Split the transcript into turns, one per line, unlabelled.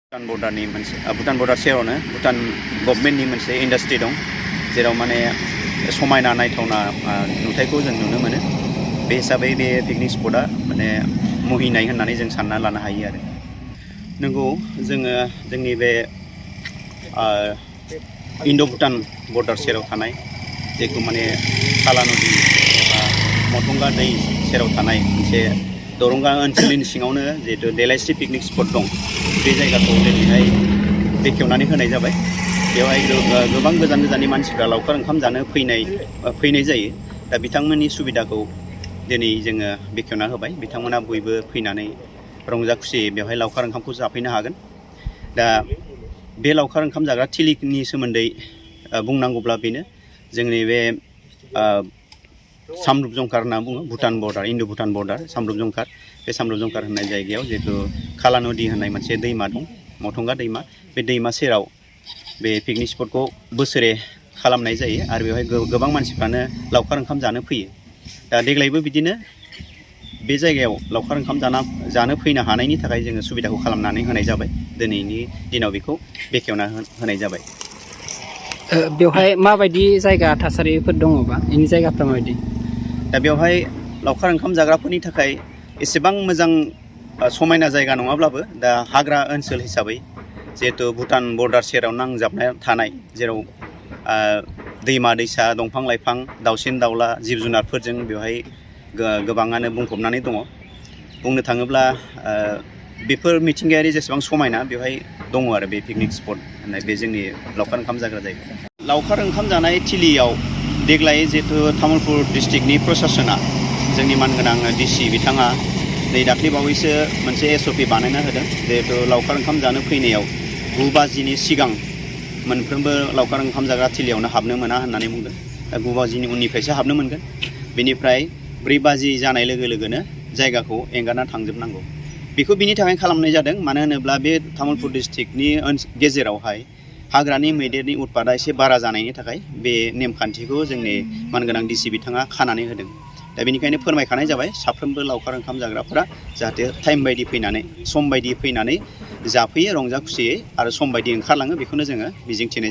भुटान बर्डारनि मोनसे भुटान बर्डार सेरावनो भुटान गभर्नमेन्टनि मोनसे इन्डास्ट्रि दं जेराव माने समायना नायथावना नुथायखौ जों नुनो मोनो बे हिसाबै बे पिकनिक स्पटआ माने मुहिनाय होननानै जों सानना लानो हायो आरो नंगौ जोङो जोंनि बे इन्ड' भुटान बर्डार सेराव थानाय जेखौ माने काला नदी एबा मथंगा दै सेराव थानाय मोनसे दरंगा ओनसोलनि सिङावनो जिहेतु देलायस्रि पिकनिक स्पट दं बे जायगाखौ दिनैहाय बेखेवनानै होनाय जाबाय बेवहाय गोबां गोजान गोजाननि मानसिफ्रा लावखार ओंखाम जानो फैनाय जायो दा बिथांमोननि सुबिदाखौ दिनै जोङो बेखेवना होबाय बिथांमोना बयबो फैनानै रंजा खुसियै बेवहाय लावखार ओंखामखौ जाफैनो हागोन दा बे लावखार ओंखाम जाग्रा थिलिनि सोमोन्दै बुंनांगौब्ला बेनो जोंनि बे सामरुप जंखार होनना बुङो भुटान बर्डार इन्ड' भुटान बर्डार सामरुप जंखार बे सामरुप जंखार होननाय जायगायाव जिहेतु काला नदी होननाय मोनसे दैमा दं मथंगा दैमा बे दैमा सेराव बे पिकनिक स्पटखौ बोसोरे खालामनाय जायो आरो बेवहाय गोबां मानसिफ्रानो लावखार ओंखाम जानो फैयो दा देग्लायबो बिदिनो बे जायगायाव लावखार ओंखाम जानो फैनो हानायनि थाखाय जोङो सुबिदाखौ खालामनानै होनाय जाबाय दिनैनि दिनाव बेखौ बेखेवना होनाय जाबाय
बेवहाय माबायदि जायगा थासारिफोर दङबा बेनि जायगाफ्रा माबायदि
दा बेवहाय लावखार ओंखाम जाग्राफोरनि थाखाय एसेबां मोजां समायना जायगा नङाब्लाबो दा हाग्रा ओनसोल हिसाबै जिहेतु भुटान बर्डार सेराव नांजाबना थानाय जेराव दैमा दैसा दंफां लाइफां दाउसिन दाउला जिब जुनारफोरजों बेवहाय गोबाङानो बुंफबनानै दङ बुंनो थाङोब्ला बेफोर मिथिंगायारि जेसेबां समायना बेवहाय दङ आरो बे पिकनिक स्पट होननाय बे जोंनि लावखार ओंखाम जाग्रा जायगा लावखार ओंखाम जानाय थिलियाव देग्लाय जिहेतु तामुलपुर डिस्ट्रिक्टनि प्रसासना जोंनि मानगोनां डिसि बिथाङा नै दाख्लैबावैसो मोनसे SOP बानायना होदों जिहेतु लावखार ओंखाम जानो फैनायाव 9 बाजिनि सिगां मोनफ्रोमबो लावखार ओंखाम जाग्रा थिलियावनो हाबनो मोना होननानै बुंदों दा 9 बाजिनि उननिफ्रायसो हाबनो मोनगोन बेनिफ्राय 4 बाजि जानाय लोगो लोगोनो जायगाखौ एंगारना थांजोबनांगौ बेखौ बिनि थाखाय खालामनाय जादों मानो होनोब्ला बे तामुलपुर डिस्ट्रिक्टनि गेजेरावहाय हाग्रानि मैदेरनि उत्पादा एसे बारा जानायनि थाखाय बे नेमखान्थिखौ जोंनि मानगोनां डिसि बिथाङा खानानै होदों दा बेनिखायनो फोरमायखानाय जाबाय साफ्रोमबो लावखार ओंखाम जाग्राफोरा जाहाथे टाइम बायदि फैनानै सम बायदि फैनानै जाफैयो रंजा खुसियै आरो सम बायदि ओंखारलाङो बेखौनो जोङो मिजिंथिनाय